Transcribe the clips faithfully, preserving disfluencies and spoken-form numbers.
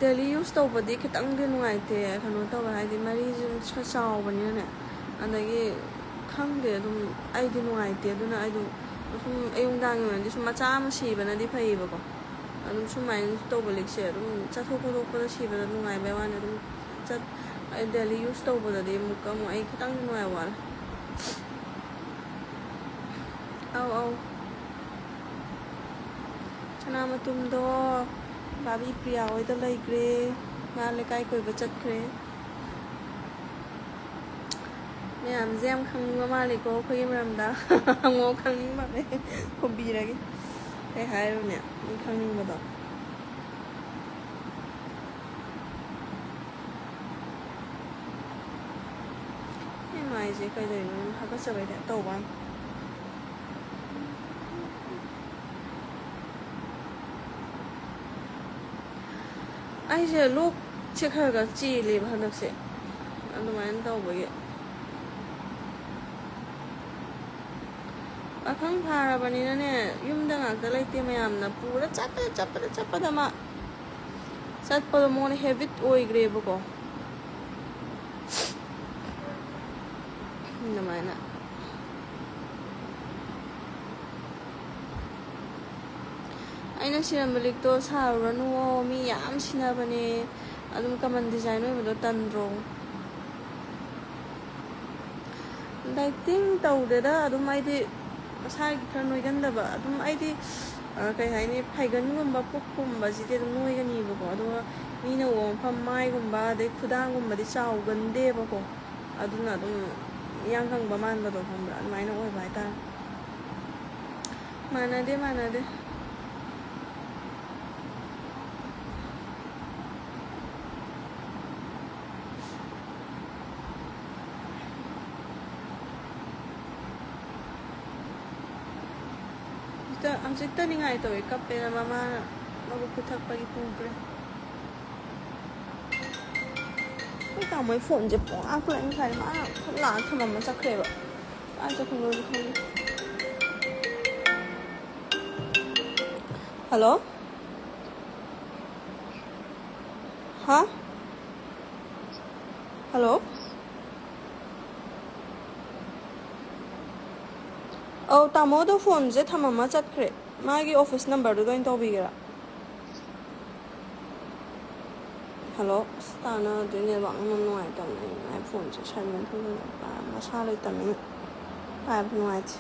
Daily use ꯇꯧꯕꯗꯤ ꯈꯤꯇꯪꯗꯤ ꯅꯨꯡꯉꯥꯏꯇꯦ, ꯀꯩꯅꯣ ꯇꯧꯋꯦ ꯍꯥꯏꯗꯤ ꯃꯔꯤꯁꯨ ꯈꯔ ꯆꯥꯎꯕꯅꯤꯅꯅꯦ꯫ ꯑꯗꯒꯤ ꯈꯪꯗꯦ, ꯑꯗꯨꯝ ꯑꯩꯗꯤ ꯅꯨꯡꯉꯥꯏꯇꯦ꯫ ꯑꯗꯨꯅ ꯑꯩꯗꯣ ꯁꯨꯝ ꯑꯌꯨꯛ ꯅꯨꯡꯗꯥꯡꯒꯤ ꯑꯣꯏꯅꯗꯤ ꯁꯨꯝ ꯃꯆꯥ ꯑꯃ ꯁꯤꯕꯅꯗꯤ ꯐꯩꯌꯦꯕꯀꯣ꯫ ꯑꯗꯨꯝ ꯁꯨꯃꯥꯏꯅ ꯇꯧꯕ ꯂꯤꯛꯁꯦ ꯑꯗꯨꯝ ꯆꯠꯊꯣꯛ ꯈꯣꯠꯇꯣꯛꯄꯗ ꯁꯤꯕꯗ ꯅꯨꯡꯉꯥꯏꯕꯩ ꯋꯥꯅꯤ꯫ ꯑꯗꯨꯝ ꯆꯠ ꯑꯩ ꯗꯦꯂꯤ ꯌꯨꯁ ꯇꯧꯕꯗꯗꯤ ꯑꯃꯨꯛꯀ ꯑꯃꯨꯛ ꯑꯩ ꯈꯤꯇꯪꯗꯤ ꯅꯨꯡꯉꯥꯏꯕ ꯋꯥꯠꯂꯦ꯫ ꯑꯧ, ꯑꯧ꯫ ꯁꯅꯥꯃꯇꯨꯝꯗꯣ ꯚꯥꯕꯤ ꯄ꯭ꯔꯤꯌꯥ ꯍꯣꯏꯗ ꯂꯩꯈ꯭ꯔꯦ꯫ ꯃꯥ ꯂꯩꯀꯥꯏ ꯀꯣꯏꯕ ꯆꯠꯈ꯭ꯔꯦ꯫ ꯃꯌꯥꯝꯁꯦ ꯌꯥꯝ ꯈꯪꯅꯤꯡꯕ ꯃꯥꯜꯂꯦꯀꯣ ꯑꯩꯈꯣꯏꯒꯤ ꯃꯔꯝꯗ꯫ ꯍꯪꯉꯣ, ꯈꯪꯅꯤꯡꯕꯅꯦ꯫ ꯈꯨꯝꯕꯤꯔꯒꯦ꯫ ꯀꯩ ꯍꯥꯏꯔꯨꯅꯦ, ꯃꯤ ꯈꯪꯅꯤꯡꯕꯗꯣ꯫ ꯑꯩ ꯃꯥꯏꯁꯦ ꯀꯩꯗꯧꯔꯤꯅꯣ ꯍꯥꯀꯠꯆꯕꯩ ꯇꯥꯏꯞ ꯇꯧꯕ ꯋꯥꯅꯤ꯫ ꯑꯩꯁꯦ ꯂꯣꯛꯁꯦ ꯈꯔ ꯈꯔ ꯆꯦꯜꯂꯦꯕ ꯍꯟꯗꯛꯁꯦ, ꯑꯗꯨꯃꯥꯏꯅ ꯇꯧꯕꯒꯤ꯫ ꯄꯥꯈꯪ ꯐꯥꯔꯕꯅꯤꯅꯅꯦ, ꯌꯨꯝꯗ ꯉꯥꯛꯇ ꯂꯩꯇꯦ, ꯃꯌꯥꯝꯅ ꯄꯨꯔ ꯆꯠꯄꯗ, ꯆꯠꯄꯗ, ꯆꯠꯄꯗ ꯃꯥ ꯆꯠꯄꯗꯣ ꯃꯉꯣꯟꯗ ꯍꯦꯕꯤꯠ ꯑꯣꯏꯈ꯭ꯔꯦꯕꯀꯣ꯫ ꯑꯗꯨꯃꯥꯏꯅ꯫ ꯑꯩꯅ ꯁꯤꯔꯝꯕ ꯂꯤꯛꯇꯣ ꯁꯥꯔꯨꯔꯅꯨꯋꯣ, ꯃꯤ ꯌꯥꯝ ꯁꯤꯅꯕꯅꯦ꯫ ꯑꯗꯨꯝ ꯀꯃꯟ ꯗꯤꯖꯥꯏꯟ ꯑꯣꯏꯕꯗꯣ ꯇꯟꯗ꯭ꯔꯣ? ꯗꯥꯏꯇꯤꯡ ꯇꯧꯗꯦꯗ, ꯑꯗꯨꯝ ꯑꯩꯗꯤ ꯃꯁꯥꯒꯤ ꯈꯔ ꯅꯣꯏꯒꯟꯗꯕ, ꯑꯗꯨꯝ ꯑꯩꯗꯤ, ꯑ, ꯀꯩ ꯍꯥꯏꯅꯤ, ꯐꯩꯒꯟꯒꯨꯝꯕ, ꯄꯨꯛꯀꯨꯝꯕꯁꯤꯗꯤ ꯑꯗꯨꯝ ꯅꯣꯏꯒꯅꯤꯕꯀꯣ, ꯑꯗꯨꯒ ꯃꯤꯅ ꯎꯕ ꯃꯐꯝ, ꯃꯥꯏꯒꯨꯝꯕ, ꯑꯗꯩ ꯈꯨꯗꯥꯡꯒꯨꯝꯕꯗꯤ ꯆꯥꯎꯒꯟꯗꯦꯕꯀꯣ, ꯑꯗꯨꯅ ꯑꯗꯨꯝ ꯏꯌꯥꯡ ꯀꯪꯕ ꯃꯥꯟꯕꯗꯣ, ꯈꯪꯕ꯭ꯔꯥ? ꯑꯗꯨꯃꯥꯏꯅ ꯑꯣꯏꯕ ꯍꯥꯏꯇꯥꯔꯦ꯫ ꯃꯥꯟꯅꯗꯦ, ꯃꯥꯟꯅꯗꯦ꯫ ꯍꯧꯖꯤꯛꯇ, ꯍꯧꯖꯤꯛꯇ ꯅꯤꯡꯉꯥꯏ ꯇꯧꯋꯦ, ꯀꯞꯄꯦꯅ ꯃꯃꯥꯅ ꯃꯕꯨꯛ ꯄꯤꯊꯛꯄꯒꯤ ꯄꯨꯈ꯭ꯔꯦ꯫ ꯑꯩꯈꯣꯏ ꯇꯥꯃꯣꯒꯤ ꯐꯣꯟꯁꯦ ꯄꯨꯡꯍꯥꯡ ꯈꯨꯂꯪ ꯉꯁꯥꯏ ꯃꯥꯅ ꯈꯨꯠ ꯂꯥꯛꯑ ꯊꯝꯃꯝꯃ ꯆꯠꯈ꯭ꯔꯦꯕ꯫ ꯀꯥꯏ ꯆꯠꯈ꯭ꯔꯤꯅꯣꯁꯨ ꯈꯪꯗꯦ꯫ ꯍꯜꯂꯣ? ꯍꯥ? ꯍꯜꯂꯣ? ꯑꯧ, ꯇꯥꯃꯣꯗꯣ ꯐꯣꯟꯁꯦ ꯊꯝꯃꯝꯃ ꯆꯠꯈ꯭ꯔꯦ꯫ ꯃꯥꯒꯤ ꯑꯣꯐꯤꯁ ꯅꯝꯕꯔꯗꯨꯗ ꯑꯣꯏꯅ ꯇꯧꯕꯤꯒꯦꯔꯥ? ꯍꯜꯂꯣ? ꯑꯁ, ꯇꯥꯟꯅꯗ꯭ꯔꯦ, ꯅꯦꯠꯋꯥꯛꯅ ꯃꯔꯣꯜ ꯅꯨꯡꯉꯥꯏꯇꯕꯅꯦ꯫ ꯑꯩ ꯐꯣꯟꯁꯦ ꯁꯥꯏꯂꯦꯟ ꯊꯝꯖꯤꯜꯂꯒ ꯄꯥꯏ-, ꯃꯁꯥ ꯂꯩꯇꯕꯅꯤꯅ ꯄꯥꯏꯕ ꯅꯨꯡꯉꯥꯏꯇꯦ꯫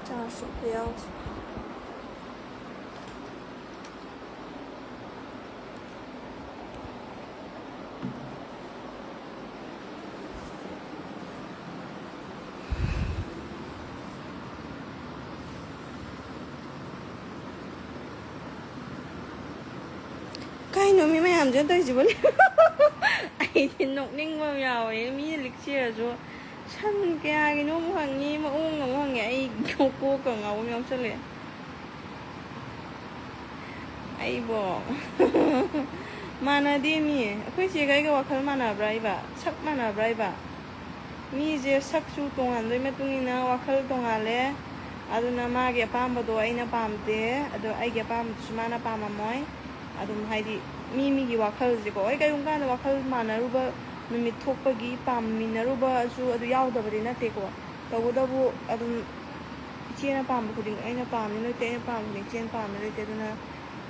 ꯆꯥꯔꯖꯁꯨ ꯑꯝꯇ ꯌꯥꯎꯗꯦ꯫ ꯀꯩꯅꯣ ꯃꯤ ꯃꯌꯥꯝꯁꯤꯅ ꯇꯧꯔꯤꯁꯤꯕꯣ? ꯑꯩꯗꯤ ꯅꯣꯛꯅꯤꯡꯕ ꯑꯃ ꯌꯥꯎꯋꯦ꯫ ꯃꯤꯅ ꯂꯤꯛꯆꯤꯔꯁꯨ ꯁꯟ ꯀꯌꯥꯒꯤꯅꯣ ꯑꯃꯨꯛ ꯍꯪꯉꯤ, ꯃꯑꯣꯡ ꯑꯃꯨꯛ ꯍꯪꯉꯤ꯫ ꯑꯩ ꯀꯣꯛꯀ ꯉꯥꯎꯕ ꯑꯃ ꯌꯥꯎꯁꯜꯂꯛꯑꯦ꯫ ꯑꯩꯕꯣ꯫ ꯃꯥꯟꯅꯗꯦ ꯃꯤ꯫ ꯑꯩꯈꯣꯏ ꯆꯦꯒ ꯑꯩꯒ ꯋꯥꯈꯜ ꯃꯥꯟꯅꯕ꯭ꯔꯥ ꯏꯕ? ꯁꯛ ꯃꯥꯟꯅꯕ꯭ꯔꯥ ꯏꯕ? ꯃꯤꯁꯦ ꯁꯛꯁꯨ ꯇꯣꯉꯥꯟꯕꯩ ꯃꯇꯨꯡ ꯏꯟꯅ ꯋꯥꯈꯜ ꯇꯣꯉꯥꯜꯂꯦ꯫ ꯑꯗꯨꯅ ꯃꯥꯒꯤ ꯑꯄꯥꯝꯕꯗꯣ ꯑꯩꯅ ꯄꯥꯝꯗꯦ, ꯑꯗꯣ ꯑꯩꯒꯤ ꯑꯄꯥꯝꯕꯗꯨꯁꯨ ꯃꯥꯅ ꯄꯥꯝꯃꯝꯃꯣꯏ꯫ ꯑꯗꯨꯝ ꯍꯥꯏꯗꯤ ꯃꯤ ꯃꯤꯒꯤ ꯋꯥꯈꯜꯁꯦꯀꯣ, ꯍꯣꯏ, ꯀꯔꯤꯒꯨꯝꯕ ꯀꯥꯟꯗ ꯋꯥꯈꯜ ꯃꯥꯟꯅꯔꯨꯕ ꯅꯨꯃꯤꯠ ꯊꯣꯛꯄꯒꯤ ꯄꯥꯝꯃꯤꯟꯅꯔꯨꯕꯁꯨ ꯑꯗꯨ ꯌꯥꯎꯗꯕꯗꯤ ꯅꯠꯇꯦꯀꯣ꯫ ꯇꯧꯕꯇꯕꯨ ꯑꯗꯨꯝ ꯏꯆꯦꯅ ꯄꯥꯝꯕ ꯈꯨꯗꯤꯡ ꯑꯩꯅ ꯄꯥꯝꯃꯤ ꯂꯩꯇꯦ, ꯑꯩꯅ ꯄꯥꯝꯕ ꯈꯨꯗꯤꯡ ꯏꯆꯦꯅ ꯄꯥꯝꯕ ꯂꯩꯇꯦ꯫ ꯑꯗꯨꯅ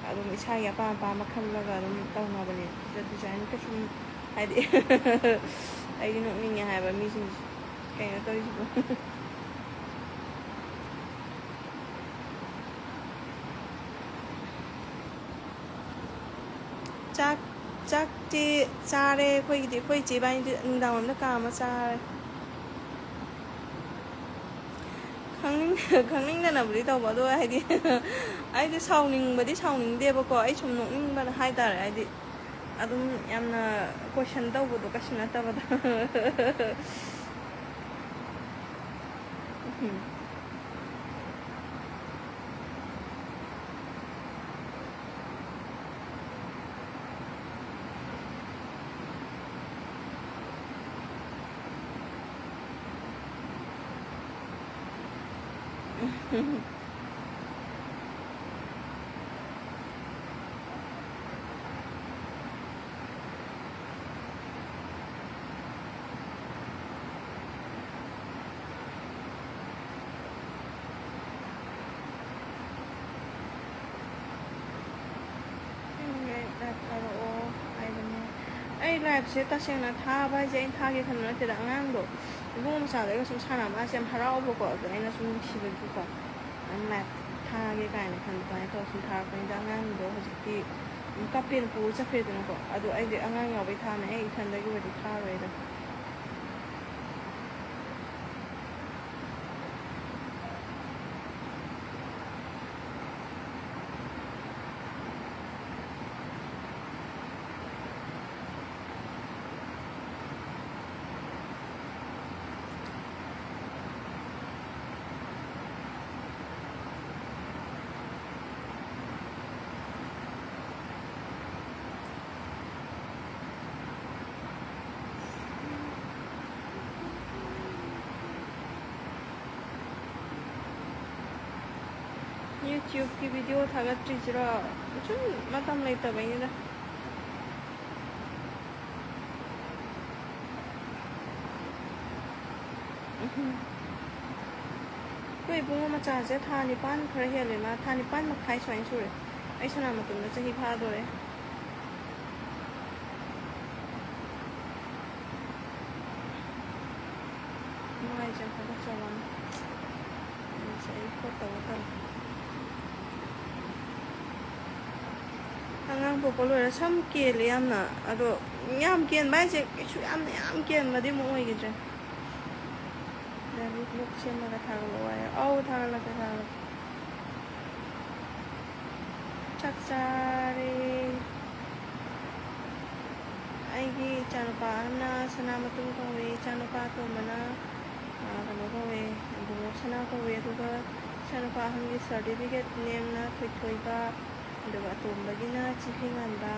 ꯑꯗꯨꯝ ꯏꯁꯥꯒꯤ ꯑꯄꯥꯝ ꯑꯄꯥꯝꯕ ꯈꯜꯂꯒ ꯑꯗꯨꯝ ꯇꯧꯅꯕꯅꯦ꯫ ꯗꯤꯖꯥꯏꯟ ꯀꯩꯁꯨꯝ ꯍꯥꯏꯗꯤ ꯑꯩꯗꯤ ꯅꯣꯛꯅꯤꯡꯉꯦ ꯍꯥꯏꯕ ꯃꯤꯁꯤꯡꯁꯦ꯫ ꯀꯩꯅꯣ ꯇꯧꯔꯤꯁꯤꯕꯣ? ꯆꯥꯛ, ꯆꯥꯛꯇꯤ ꯆꯥꯔꯦ ꯑꯩꯈꯣꯏꯒꯤꯗꯤ꯫ ꯑꯩꯈꯣꯏ ꯏꯆꯦ ꯏꯕꯥꯅꯤꯗꯤ ꯅꯨꯡꯗꯥꯡ ꯋꯥꯏꯔꯝꯗ ꯀꯥ ꯑꯃ ꯆꯥꯔꯦ꯫ ꯈꯪꯅꯤꯡ-, ꯈꯪꯅꯤꯡꯗꯅꯕꯨꯗꯤ ꯇꯧꯕ, ꯑꯗꯣ ꯍꯥꯏꯗꯤ, ꯑꯩꯗꯤ ꯁꯥꯎꯅꯤꯡꯕꯗꯤ ꯁꯥꯎꯅꯤꯡꯗꯦꯕꯀꯣ, ꯑꯩ ꯁꯨꯝ ꯅꯣꯛꯅꯤꯡꯕꯅ ꯍꯥꯏꯇꯥꯔꯦ, ꯍꯥꯏꯗꯤ ꯑꯗꯨꯝ ꯌꯥꯝꯅ ꯀꯣꯏꯁꯟ ꯇꯧꯕꯗꯣ ꯀꯩꯁꯨ ꯅꯠꯇꯕꯗꯣ꯫ ꯎꯝ꯫ ꯂꯥꯏꯐꯁꯦ ꯇꯁꯦꯡꯅ ꯊꯥꯕ ꯍꯥꯏꯁꯦ ꯑꯩꯅ ꯊꯥꯒꯦ ꯈꯟꯕ ꯅꯠꯇꯦꯗ, ꯑꯉꯥꯡꯗꯣ, ꯏꯕꯨꯡꯉꯣ ꯃꯆꯥꯗꯣ ꯑꯩꯒ ꯁꯨꯝ ꯁꯥꯟꯅꯕ ꯃꯥꯁꯦ ꯌꯥꯝ ꯍꯔꯥꯎꯕꯀꯣ, ꯑꯗꯣ ꯑꯩꯅ ꯁꯨꯝ ꯅꯨꯡꯁꯤꯕꯒꯤꯀꯣ, ꯅꯪ ꯂꯥꯏꯐ ꯊꯥꯒꯦ ꯀꯥꯏꯅ ꯈꯟꯕ ꯑꯗꯨꯃꯥꯏꯅ ꯇꯧꯔ ꯁꯨꯝ ꯊꯥꯔꯛꯄꯅꯤꯗ꯫ ꯑꯉꯥꯡꯗꯣ ꯍꯧꯖꯤꯛꯇꯤ ꯀꯞꯄꯦꯅ ꯄꯨꯔ ꯆꯠꯈ꯭ꯔꯦꯗꯅꯀꯣ, ꯑꯗꯣ ꯑꯩꯗꯤ ꯑꯉꯥꯡ ꯌꯥꯎꯕꯩ ꯊꯥꯕꯅꯦ, ꯑꯩ ꯏꯊꯟꯗꯒꯤ ꯑꯣꯏꯔꯗꯤ ꯊꯥꯔꯣꯏꯗ꯫ YouTubeꯀꯤ video ꯊꯥꯒꯠꯇ꯭ꯔꯤꯁꯤꯔꯣ? ꯁꯨꯝ ꯃꯇꯝ ꯂꯩꯇꯕꯩꯅꯤꯗ꯫ ꯎꯝ꯫ ꯑꯩꯈꯣꯏ ꯏꯕꯨꯡꯉꯣ ꯃꯆꯥꯁꯦ ꯊꯥ ꯅꯤꯄꯥꯟ ꯈꯔ ꯍꯦꯜꯂꯦ, ꯃꯥ ꯊꯥ ꯅꯤꯄꯥꯟ ꯃꯈꯥꯏ ꯁꯨꯃꯥꯏꯅ ꯁꯨꯔꯦ꯫ ꯑꯩ ꯁꯅꯥ ꯃꯇꯨꯝꯗ ꯆꯍꯤ ꯐꯥꯗꯣꯔꯦ꯫ ꯃꯥꯏꯁꯦ ꯍꯥꯒꯠꯆꯕꯅ꯫ ꯑꯗꯨꯁꯨ ꯑꯩ ꯈꯣꯠꯇꯕ ꯇꯜꯂꯦ꯫ ꯑꯉꯥꯡ ꯄꯣꯛꯄ ꯂꯣꯏꯔ ꯁꯝ ꯀꯦꯜꯂꯦ ꯌꯥꯝꯅ꯫ ꯑꯗꯣ ꯌꯥꯝ ꯀꯦꯟꯕ ꯍꯥꯏꯁꯦ ꯀꯩꯁꯨ ꯌꯥꯝꯅ ꯌꯥꯝ ꯀꯦꯟꯕꯗꯤ ꯑꯃꯨꯛ ꯑꯣꯏꯈꯤꯗ꯭ꯔꯦ꯫ Daily vlog ꯁꯦꯝꯃꯒ ꯊꯥꯒꯠꯂꯛꯑꯣ ꯍꯥꯏꯌꯣ꯫ ꯑꯧ, ꯊꯥꯒꯠꯂꯛꯀꯦ, ꯊꯥꯒꯠꯂꯛꯀꯦ꯫ ꯆꯥꯛ ꯆꯥꯔꯦ꯫ ꯑꯩꯒꯤ ꯏꯆꯥꯅꯨꯄꯥ ꯑꯍꯟꯅ ꯁꯅꯥꯃꯇꯨꯝ ꯀꯧꯋꯦ, ꯏꯆꯥꯅꯨꯄꯥ ꯑꯇꯣꯝꯕꯅ, ꯑ, ꯀꯩꯅꯣ ꯀꯧꯋꯦ, ꯕꯨꯡꯉꯣ ꯁꯅꯥ ꯀꯧꯋꯦ꯫ ꯑꯗꯨꯒ ꯏꯆꯥꯅꯨꯄꯥ ꯑꯍꯟꯒꯤ certificate ꯅꯦꯝꯅ ꯊꯣꯏꯊꯣꯏꯕ, ꯑꯗꯨꯒ ꯑꯇꯣꯝꯕꯒꯤꯅ ꯆꯤꯡꯈꯩꯉꯥꯟꯕ꯫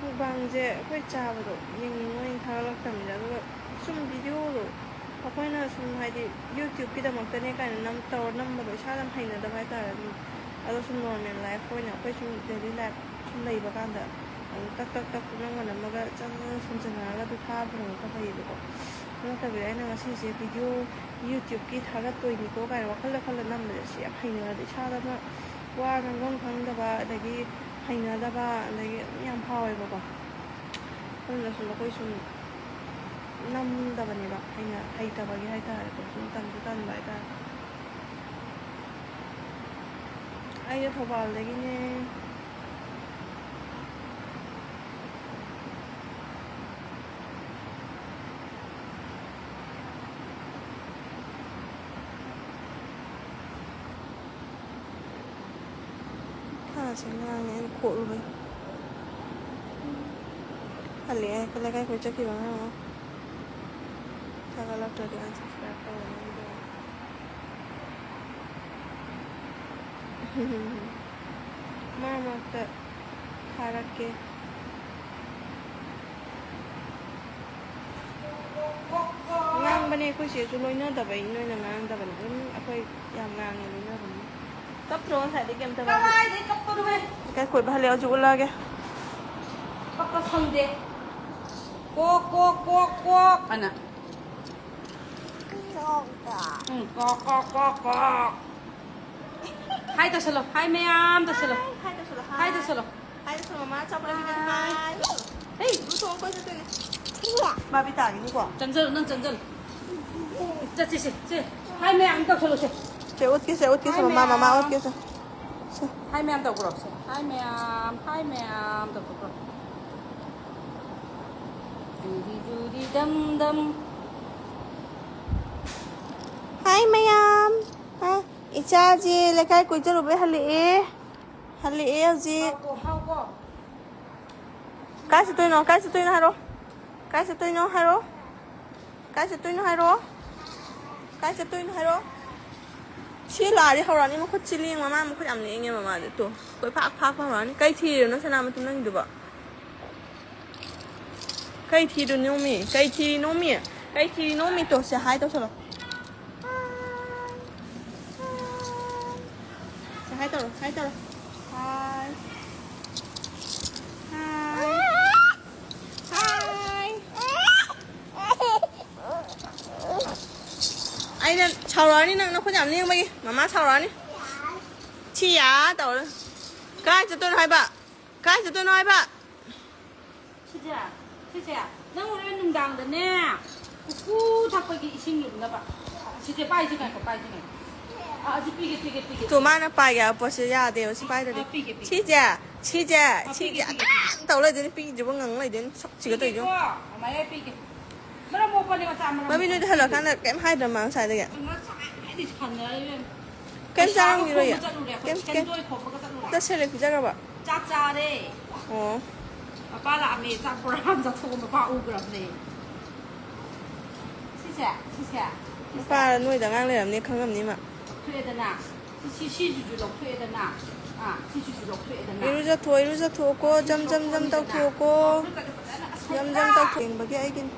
Mukbangꯁꯦ ꯑꯩꯈꯣꯏ ꯆꯥꯕꯗꯣ ꯌꯦꯡꯅꯤꯡꯉꯣꯏꯅ ꯊꯥꯒꯠꯂꯛꯇꯕꯅꯤꯗ, ꯑꯗꯨꯒ ꯁꯨꯝ videoꯗꯣ ꯑꯩꯈꯣꯏꯅ ꯁꯨꯝ, ꯍꯥꯏꯗꯤ, YouTubeꯀꯤꯗꯃꯛꯇꯅꯦ ꯀꯥꯏꯅ ꯅꯝ-, ꯇꯧꯔ ꯅꯝꯕꯗꯣ ꯏꯁꯥꯗ ꯌꯥꯝ ꯍꯩꯅꯗꯕ ꯍꯥꯏꯇꯥꯔꯦ꯫ ꯑꯗꯨꯝ ꯑꯗꯣ ꯁꯨꯝ normal life ꯑꯣꯏꯅ ꯑꯩꯈꯣꯏ ꯁꯨꯝ daily life ꯁꯨꯝ ꯂꯩꯕ ꯀꯥꯟꯗ ꯑꯗꯨꯝ ꯇꯛ ꯇꯛ ꯇꯛ ꯅꯝꯃ ꯅꯝꯃꯒ ꯆꯪꯉꯒ ꯁꯨꯝ ꯆꯟꯅꯔꯒ ꯑꯗꯨ ꯊꯥꯕꯅ ꯐꯩꯌꯦꯕꯀꯣ꯫ ꯅꯠꯇꯕꯤꯗ ꯑꯩꯅ ꯉꯁꯤꯁꯦ ꯚꯤꯗꯤꯑꯣ YouTubeꯀꯤ ꯊꯥꯒꯠꯇꯣꯏꯅꯤꯀꯣ ꯀꯥꯏꯅ ꯋꯥꯈꯜꯗ ꯈꯜꯂ ꯅꯝꯕꯁꯦ ꯁꯤ ꯌꯥꯝ ꯍꯩꯅꯗꯦ꯫ ꯏꯁꯥꯗ ꯑꯃ ꯋꯥ ꯉꯥꯡꯐꯝ ꯈꯪꯗꯕ, ꯑꯗꯒꯤ ꯍꯩꯅꯗꯕ, ꯑꯗꯒꯤ ꯌꯥꯝ ꯐꯥꯎꯋꯦꯕꯀꯣ꯫ ꯑꯗꯨꯅꯁꯨ ꯑꯩꯈꯣꯏ ꯁꯨꯝ ꯅꯝꯗꯕꯅꯦꯕ, ꯑꯩꯅ ꯍꯩꯇꯕꯒꯤ ꯍꯥꯏꯇꯥꯔꯦꯀꯣ, ꯁꯨꯝ ꯇꯟꯁꯨ ꯇꯟꯕ ꯍꯥꯏꯇꯥꯔꯦ꯫ ꯑꯩꯁꯦ ꯊꯧꯕꯥꯜꯗꯒꯤꯅꯦ꯫ ꯈꯥꯁꯦ ꯉꯥꯡꯉꯦ ꯑꯩꯅ ꯈꯣꯠꯂꯨꯕꯩ꯫ ꯍꯜꯂꯛꯑꯦ, ꯂꯩꯀꯥꯏ ꯀꯣꯏ ꯆꯠꯈꯤꯕ ꯑꯉꯥꯡ ꯑꯃ꯫ ꯊꯥꯒꯠꯂꯛꯇ꯭ꯔꯗꯤ unsubscribe ꯇꯧꯔꯅꯤ ꯑꯩꯗꯣ꯫ ꯃꯔꯛ ꯃꯔꯛꯇ ꯊꯥꯔꯛꯀꯦ꯫ ꯉꯥꯡꯕꯅꯦ ꯑꯩꯈꯣꯏ ꯆꯦꯁꯨ, ꯂꯣꯏꯅꯗꯕꯩ ꯅꯣꯏꯅ ꯉꯥꯡꯗꯕꯅꯦ꯫ ꯑꯗꯨꯝ ꯑꯩꯈꯣꯏ ꯌꯥꯝ ꯉꯥꯡꯉꯦ, ꯂꯣꯏꯅꯕꯅꯦ꯫ ꯀꯞꯇ꯭ꯔꯣ ꯉꯁꯥꯏꯗꯩ ꯀꯩꯝꯇ ꯉꯥꯡꯗꯦ? ꯀꯗꯥꯏꯗꯩ ꯀꯞꯄꯅꯣꯍꯦ? ꯂꯩꯀꯥꯏ ꯀꯣꯏꯕ ꯍꯜꯂꯦ, ꯍꯧꯖꯤꯛ ꯎꯠꯂꯛꯑꯒꯦ꯫ ꯀꯞꯄ ꯁꯪꯗꯦ꯫ ꯀꯣꯛ, ꯀꯣꯛ, ꯀꯣꯛ, ꯀꯣꯛ ꯑꯅ꯫ ꯎꯝ, ꯀꯣꯛ, ꯀꯣꯛ, ꯀꯣꯛ, ꯀꯣꯛ꯫ ꯍꯥꯏ ꯇꯧꯁꯜꯂꯣ, ꯍꯥꯏ ꯃꯌꯥꯝ ꯇꯧꯁꯜꯂꯣ꯫ ꯍꯥꯏ ꯇꯧꯁꯜꯂꯣ, ꯍꯥꯏ ꯍꯥꯏ꯫ ꯇꯧꯁꯜꯂꯣ꯫ ꯍꯥꯏ ꯇꯧꯁꯜꯂꯣ, ꯃꯃꯥ ꯑꯆꯥꯄꯣꯠ ꯂꯩꯕꯤꯒꯅꯤ, ꯍꯥꯏ꯫ ꯍꯦ꯫ ꯕ꯭ꯂꯨ ꯊꯣꯡ ꯀꯣꯏ ꯆꯠꯇꯣꯏꯅꯦ꯫ ꯕꯥꯕꯤ ꯇꯥꯒꯤꯅꯤꯀꯣ꯫ ꯆꯪꯖꯜꯂꯨ, ꯅꯪ ꯆꯪꯖꯜꯂꯨ꯫ ꯆꯠꯁꯤ, ꯁꯦ, ꯁꯦ꯫ ꯍꯥꯏ ꯃꯌꯥꯝ ꯇꯧꯁꯜꯂꯨ, ꯁꯦ꯫ ꯁꯦ, ꯎꯠꯀꯦ, ꯁꯦ, ꯎꯠꯀꯦ, ꯁꯦ, ꯍꯥꯏ ꯃꯃꯥ, ꯃꯃꯥ ꯃꯌꯥꯝ꯫ ꯎꯠꯀꯦ, ꯁꯦ꯫ ꯁꯦ꯫ ꯍꯥꯏ ꯃꯌꯥꯝ ꯇꯧꯈ꯭ꯔꯣ, ꯁꯦ꯫ ꯍꯥꯏ ꯃꯌꯥꯝ, ꯍꯥꯏ ꯃꯌꯥꯝ ꯇꯧꯊꯣꯛꯈ꯭ꯔꯣ꯫ Jury, jury, ꯗꯝ, ꯗꯝ꯫ ꯍꯥꯏ ꯃꯌꯥꯝ꯫ ꯍꯥ? ꯏꯆꯥꯁꯦ ꯂꯩꯀꯥꯏ ꯀꯣꯏ ꯆꯠꯂꯨꯕꯩ ꯍꯜꯂꯛꯑꯦ꯫ ꯍꯜꯂꯛꯑꯦ ꯍꯧꯖꯤꯛ꯫ ꯍꯥꯎꯀꯣ, ꯍꯥꯎꯀꯣ꯫ ꯀꯥꯏ ꯆꯠꯇꯣꯏꯅꯣ? ꯀꯥꯏ ꯆꯠꯇꯣꯏꯅꯣ ꯍꯥꯏꯔꯣ꯫ ꯀꯥꯏ ꯆꯠꯇꯣꯏꯅꯣ ꯍꯥꯏꯔꯣ꯫ ꯀꯥꯏ ꯆꯠꯇꯣꯏꯅꯣ ꯍꯥꯏꯔꯣ꯫ ꯀꯥꯏ ꯆꯠꯇꯣꯏꯅꯣ ꯍꯥꯏꯔꯣ꯫ ꯁꯤ ꯂꯥꯛꯑꯗꯤ ꯍꯧꯔꯛꯑꯅꯤ꯫ ꯃꯈꯨꯠꯁꯤ ꯂꯦꯡ, ꯃꯃꯥ ꯃꯈꯨꯠ ꯌꯥꯝ ꯂꯦꯡꯉꯦ ꯃꯃꯥꯗꯤ꯫ ꯇꯨ, ꯀꯣꯏ ꯐꯥꯛ ꯐꯥꯛꯄ ꯍꯧꯔꯛꯑꯅꯤ꯫ ꯀꯩ ꯊꯤꯔꯤꯅꯣ ꯁꯅꯥꯃꯇꯨꯝ ꯅꯪꯒꯤꯗꯨꯕꯣ? ꯀꯩ ꯊꯤꯔꯤꯅꯣꯃꯤ? ꯀꯩ ꯊꯤꯔꯤꯅꯣꯃꯤ? ꯀꯩ ꯊꯤꯔꯤꯅꯣꯃꯤ? ꯇꯣ, ꯁꯦ ꯍꯥꯏ ꯇꯧꯁꯜꯂꯣ꯫ ꯁꯦ ꯍꯥꯏ ꯇꯧꯔꯣ, ꯍꯥꯏ ꯇꯧꯔꯣ꯫ ꯍꯥꯏ꯫ ꯍꯥꯏ꯫ ꯍꯥꯏ꯫ ꯁꯥꯎꯔꯛꯑꯅꯤ ꯅꯪ, ꯅꯈꯨꯠ ꯌꯥꯝ ꯂꯦꯡꯕꯒꯤ ꯃꯃꯥ ꯁꯥꯎꯔꯛꯑꯅꯤ꯫ ꯁꯤ ꯌꯥ ꯇꯧꯔꯦ꯫ ꯀꯥꯏ ꯆꯠꯇꯣꯏꯅꯣ ꯍꯥꯏꯕ? ꯀꯥꯏ ꯆꯠꯇꯣꯏꯅꯣ ꯍꯥꯏꯕ? ꯁꯤꯁꯦ, ꯁꯤꯁꯦ, ꯅꯪ ꯍꯣꯔꯦꯟ ꯅꯨꯡꯗꯥꯡꯗꯅꯦ, ꯎꯀꯨ ꯊꯛꯄꯒꯤ ꯏꯁꯤꯡ ꯂꯨꯝꯅꯕ꯫ ꯁꯤꯁꯦ ꯄꯥꯏꯁꯤ ꯉꯥꯏꯈꯣ, ꯄꯥꯏꯁꯤ ꯉꯥꯏꯈꯣ꯫ ꯑ, ꯑꯁꯤ ꯄꯤꯒꯦ, ꯄꯤꯒꯦ, ꯄꯤꯒꯦ꯫ ꯇꯣ, ꯃꯥꯅ ꯄꯥꯏꯒꯦ ꯍꯥꯏꯕ ꯄꯣꯠꯁꯦ ꯌꯥꯗꯦꯕ, ꯁꯤ ꯄꯥꯏꯗ꯭ꯔꯗꯤ꯫ ꯑ, ꯄꯤꯒꯦ, ꯄꯤꯒꯦ꯫ ꯁꯤꯁꯦ, ꯁꯤꯁꯦ, ꯑ, ꯁꯤꯁꯦ ꯄꯤꯒꯦ, ꯄꯤꯒꯦ, ꯄꯤꯒꯦ꯫ ꯑꯗꯨꯝ ꯇꯧ ꯂꯩꯗꯣꯏꯅꯤ, ꯄꯤꯗ꯭ꯔꯤꯕ ꯉꯪ ꯂꯩꯗꯣꯏꯅꯤ, ꯁꯛꯁꯤꯒ ꯇꯧꯔꯤꯁꯦ꯫ ꯄꯤꯒꯦꯀꯣ, ꯃꯃꯥ, ꯑꯩ ꯄꯤꯒꯦ꯫ ꯃꯔꯝ ꯃꯣꯛꯄꯅꯦ, ꯃꯆꯥ ꯃꯔꯝ ꯃꯃꯤ ꯃꯣꯛꯄꯅꯦ꯫ ꯅꯣꯏꯗ ꯍꯜꯂꯛꯀꯥꯟꯗ ꯀꯩꯝ ꯍꯥꯏꯗ꯭ꯔ ꯃꯥ ꯉꯁꯥꯏꯗꯒꯤ? ꯉꯁꯥꯏꯗꯤ ꯁꯥꯟꯅꯔ ꯂꯩꯔꯝꯃꯦ꯫ ꯀꯩꯝ ꯄꯩꯁꯥꯒ ꯆꯥꯔꯝꯈꯤꯔꯣꯏꯌꯦ꯫ ꯈꯣꯝꯕ ꯆꯠꯂꯨꯔꯦ ꯑꯩꯈꯣꯏ, ꯀꯩꯝ, ꯀꯩꯝ꯫ ꯁꯦꯟꯗꯣꯏ ꯈꯣꯝꯕꯒ ꯆꯠꯂꯨꯔꯦ꯫ ꯆꯠꯁꯜꯂꯦ, ꯄꯤꯖꯔꯕ? ꯆꯥꯛ ꯆꯥꯔꯦ꯫ ꯑꯣ꯫ ꯃꯄꯥ ꯂꯥꯛꯑꯝꯃꯦ, ꯆꯥꯛ ꯕꯣꯔꯥ ꯑꯃ ꯆꯥꯊꯣꯛꯑ ꯃꯄꯥ ꯎꯈ꯭ꯔꯕꯅꯦ꯫ ꯁꯤꯁꯦ, ꯁꯤꯁꯦ, ꯁꯤꯁꯦ꯫ ꯃꯄꯥ ꯅꯣꯏꯗ ꯑꯉꯥꯡ ꯂꯩꯔꯝꯅꯤ, ꯈꯪꯉꯝꯅꯤ ꯃꯥ꯫ ꯂꯧꯊꯣꯛꯑꯦꯗꯅ꯫ ꯁꯤ, ꯁꯤ, ꯁꯤꯁꯤꯁꯨ ꯂꯧꯊꯣꯛꯑꯦꯗꯅ꯫ ꯑꯥ, ꯁꯤꯁꯤꯁꯨ ꯂꯧꯊꯣꯛꯑꯦꯗꯅ꯫ ꯏꯔꯨꯖꯊꯣꯛ, ꯏꯔꯨꯖꯊꯣꯛꯀꯣ, ꯁꯤ ꯖꯝ, ꯖꯝ, ꯖꯝ ꯂꯧꯊꯣꯛꯑꯅꯤꯗꯅ꯫ ꯇꯧꯊꯣꯛꯀꯣ꯫ ꯂꯧꯊꯣꯛꯑꯒ ꯐꯖꯅ, ꯑꯁ, ꯖꯝ, ꯖꯝ ꯐꯖꯅ꯫ ꯇꯧꯊꯣꯛ꯫ ꯌꯦꯡꯕꯒꯤ ꯑꯩꯒꯤꯅꯤ꯫